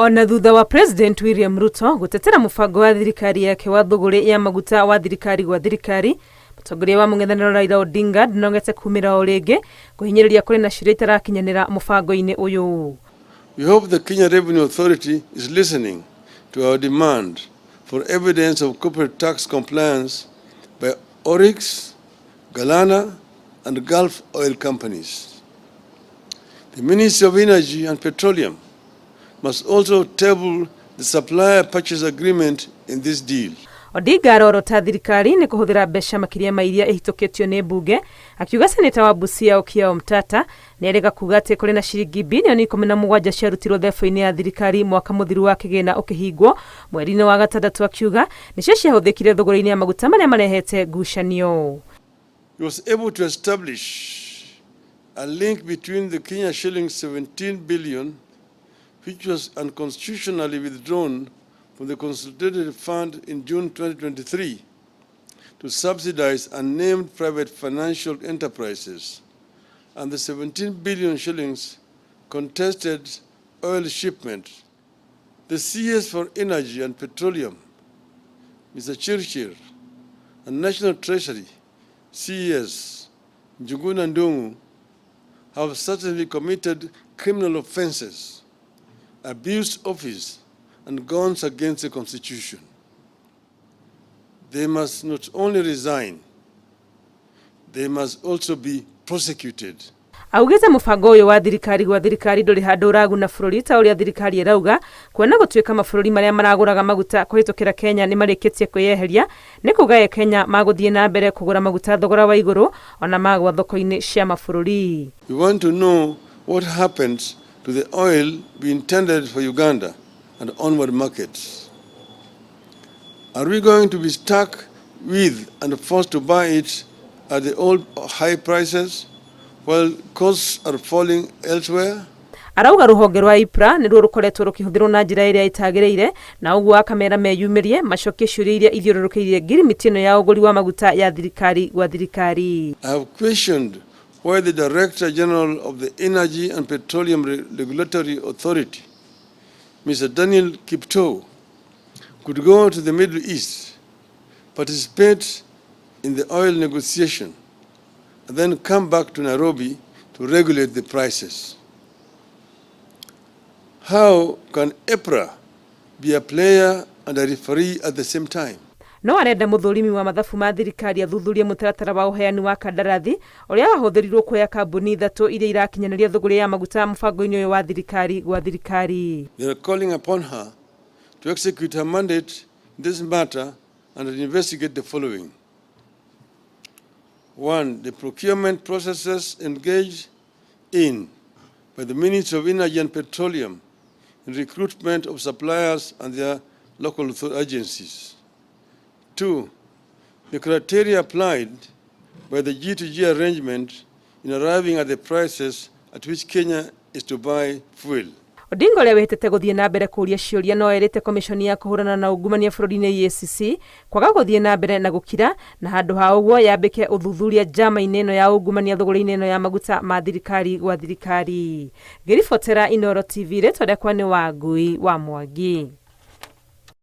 Ona thutha wa President William Ruto gũtetera mũbango wa thirikari yake wa thũgũrĩ ya maguta wa thirikari gwa thirikari, mũtongoria wa mũng'ethanĩro Raila Odinga ndanogete kumĩra o rĩngĩ kũhinyĩrĩria kũrĩ na ciũria itarakinyanĩra mũbango-inĩ ũyũ. We hope the Kenya Revenue Authority is listening to our demand for evidence of corporate tax compliance by Oryx, Galana, and Gulf Oil companies. The Ministry of Energy and Petroleum must also table the supplier purchase agreement in this deal. Odinga arorota thirikari nĩ kũhũthĩra mbeca makĩria ma iria ihĩtũkĩtio nĩ mbunge, akiuga seneta wa Busia Okiya Omtatah nĩ erĩga kuga atĩ kũrĩ na ciringi bilioni 17 ciarutirwo thebũ-inĩ ya thirikari mwaka mũthiru wa kĩgĩna ũkĩhingwo mweri-inĩ wa gatandatũ, akiuga nĩcio ciahũthĩkire thũgũrĩ-inĩ ya maguta marĩa marehete ngucanio. He was able to establish a link between the Kenya shillings 17 billion, which was unconstitutionally withdrawn from the Consolidated Fund in June 2023 to subsidize unnamed private financial enterprises, and the 17 billion shillings contested oil shipment. The CS for Energy and Petroleum, Mr. Chirchir, and National Treasury, CS Njuguna Ndung'u, have certainly committed criminal offenses, abused office, and gone against the Constitution. They must not only resign, they must also be prosecuted. Augĩte mũbango ũyũ wa thirikari gwa thirikari ndũrĩ handũ ũraguna bũrũri ta ũrĩa thirikari ĩrauga, kuona gũtuĩka mabũrũri marĩa maragũraga maguta kũhĩtũkĩra Kenya nĩ marĩkĩtie kwĩyeheria, nĩ kuga Kenya magũthiĩ na mbere kũgũra maguta thogora wa igũrũ ona magwa thoko-inĩ cia mabũrũri. We want to know what happens to the oil we intended for Uganda and onward markets. Are we going to be stuck with and forced to buy it at the old high prices while costs are falling elsewhere? Arauga rũhonge rwa EPRA nĩruo rũkoretwo rũkĩhũthĩrwo na njĩra ĩrĩa ĩtagĩrĩire, na ũguo akamera meyumĩrie macokie ciũria iria ithiũrũrũkĩirie ngirimiti ĩno ya ũgũri wa maguta ya thirikari gwa thirikari. I have questioned why the Director General of the Energy and Petroleum Regulatory Authority, Mr. Daniel Kiptoo, could go to the Middle East, participate in the oil negotiation, and then come back to Nairobi to regulate the prices. How can EPRA be a player and a referee at the same time? No arenda mũthũrimi wa mathabu ma thirikari athuthurie mũtaratara wa ũheani wa kandarathi ũrĩa wahũthĩrirwo kuoya kambuni ithatũ iria irakinyanĩria thũgũrĩ ya maguta mũbango-inĩ ũyũ wa thirikari gwa thirikari. They are calling upon her to execute her mandate in this matter and investigate the following. One, the procurement processes engaged in by the Ministry of Energy and Petroleum in recruitment of suppliers and their local agencies. Two, the criteria applied by the G2G arrangement in arriving at the prices at which Kenya is to buy fuel. Odinga ũrĩa wĩhĩtĩte gũthiĩ na mbere kũũria ciũria no erĩte komiconi ya kũhũrana na ungumania bũrũri-inĩ EACC kwaga gũthiĩ na mbere na gũkira, na handũ ha ũguo yambĩke ũthuthuria njama-inĩ ĩno ya ungumania thũgũrĩ-inĩ ĩno ya maguta ma thirikari gwa thirikari. Ngĩribotera Inooro TV, rĩtwa rĩakwa nĩ Wangui wa Mwangi.